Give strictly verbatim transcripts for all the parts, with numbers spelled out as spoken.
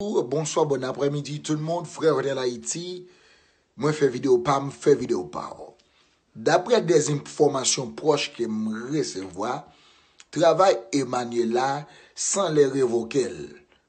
Bonjou, bonswa, bon aprèmidi tout moun, frè Renel Ayiti. Mwen fè videyo pa m, fè videyo pa w. Daprè dè enfòmasyon pwòch ke m resevwa, travay Emmanuela sanlè revoke l.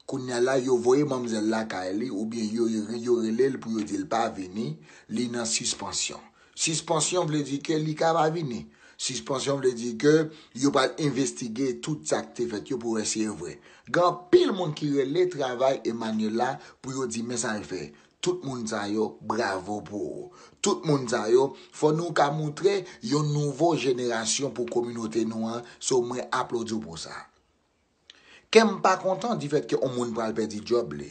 Kounye a la, yo voye manmzèl lakay li oubyen yo, yo rele l pou yo di l pa vini, li nan sispansyon. Sispansyon vle di ke li ka pa vini. Sispansyon vle di ke yo pral envestige tout sa k te fèt yo pou wè si e vre. Gen anpil moun ki rele travay Emmanuela pou yo di men sa l fè. Tout moun sa yo, bravo pou ou. Tout moun sa yo, fò nou ka moutre yon nouvo jenerasyon pou kominote nou an, so mwen aplodi w pou sa. Kè m pa kontan difèt ke yon moun pral pèdi djòb li.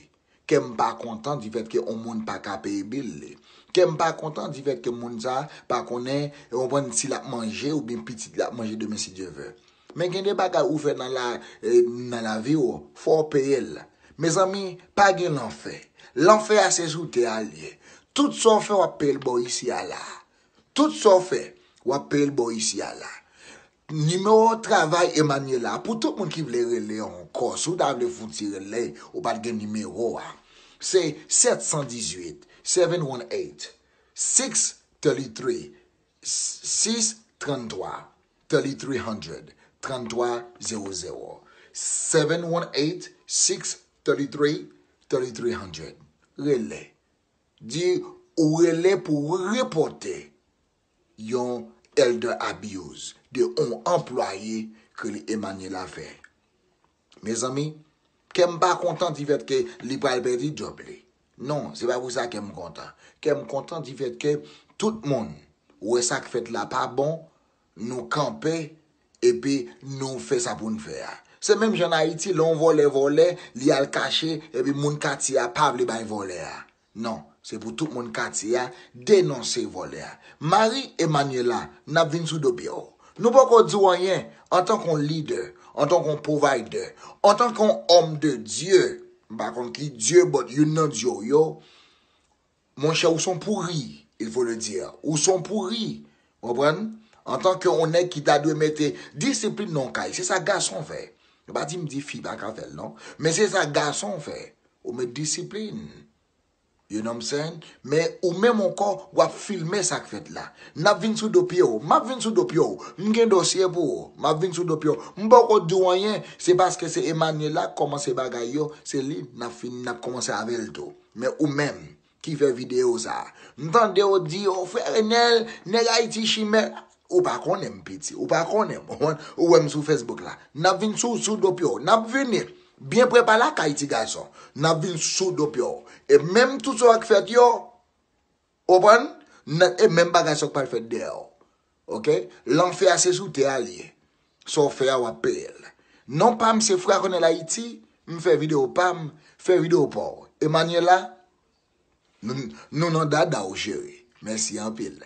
Kè m pa kontan difèt ke yon moun pa ka peye bil li. Kè m pa kontan difèt ke moun sa pa konnen, ou konprann, si l ap manje oubyen pitit li ap manje demen si Dye vle. Men gen de bagay ou fè nan la, eh, nan lavi w, fò w peye l. Mezanmi, pa gen lanfè. Lanfè a se sou tè a l ye. Tout sa w fè, w ap peye l bò isi a la. Tout sa w fè, w ap peye l bò isi a la. Nimewo travay Emmanuela, pou tout moun ki vle rele ankò, si w ta vle fouti rele, ou pa t gen nimewo a. Se sèt san dizuit, seven one eight, six thirty three, six trannntwa, thirty three hundred, trannntwa zewo zewo. Seven one eight, six thirty three, thirty three hundred. Rele. Di ou rele pou repòte yon elder abuse de yon anplwaye ke li Emmanuela fè. Mezanmi, kè m pa kontan difèt ke li pral pèdi djòb li. Non, se pa pou sa kè m kontan. Kè m kontan difèt ke tout moun wè sa k fèt la pa bon, nou kanpe, epi nou fè sa pou n fè a. Se menm jan an Ayiti, lè yon vòlè vòlè, li al kache, epi moun katye a pa vle bay vòlè a. Non, se pou tout moun katye a denonse vòlè a. Mari Emmanuela, n ap vin sou do pye w. Nou poko di w anyen, antanke yon lidè, antanke yon provider, antanke yon homme de Dieu, m pa konn ki Dye, but youn nan Dye w yo, monchè, ou son pouri, il faut le dire. Ou son pouri, w konprann? Antanke yon nèg ki ta dwe mete disiplin nan yon kay, se sa gason fè. Yo pa di m di fi pa ka fè l, non. Men se sa gason fè. Ou met disiplin. You know what I'm saying? Men ou menm ankò, w ap filme sa k fèt la. N ap vin sou do pye w. M ap vin sou do pye w. M gen dosye pou ou. M ap vin sou do pye w. M poko di w anyen. Se paske se Emmanuela k kòmanse bagay yo. Se li n ap fin, n ap kòmanse avè l tou. Men ou menm ki fè videyo sa. M tande w di, o, frè Renel, nèg Ayiti chimè. Ou pa konnen m piti, ou pa konnen m. Ou wè m sou Facebook la. N ap vin sou, sou do pye w. N ap vini. Byen prepare lakay ti gason. N ap vin sou do pye w. E menm tout sa w k fèt yo, ou konprann? E menm bagay sa w k pral fèt dèyè w. Oke? Lanfè a se sou tè a l ye. Sa w fè a, w ap peye l. Non pa m se Frè Renel Ayiti, m fè videyo pa m, fè videyo pa w. Emmanuela, nou, nou nan dada w, cheri. Mèsi anpil.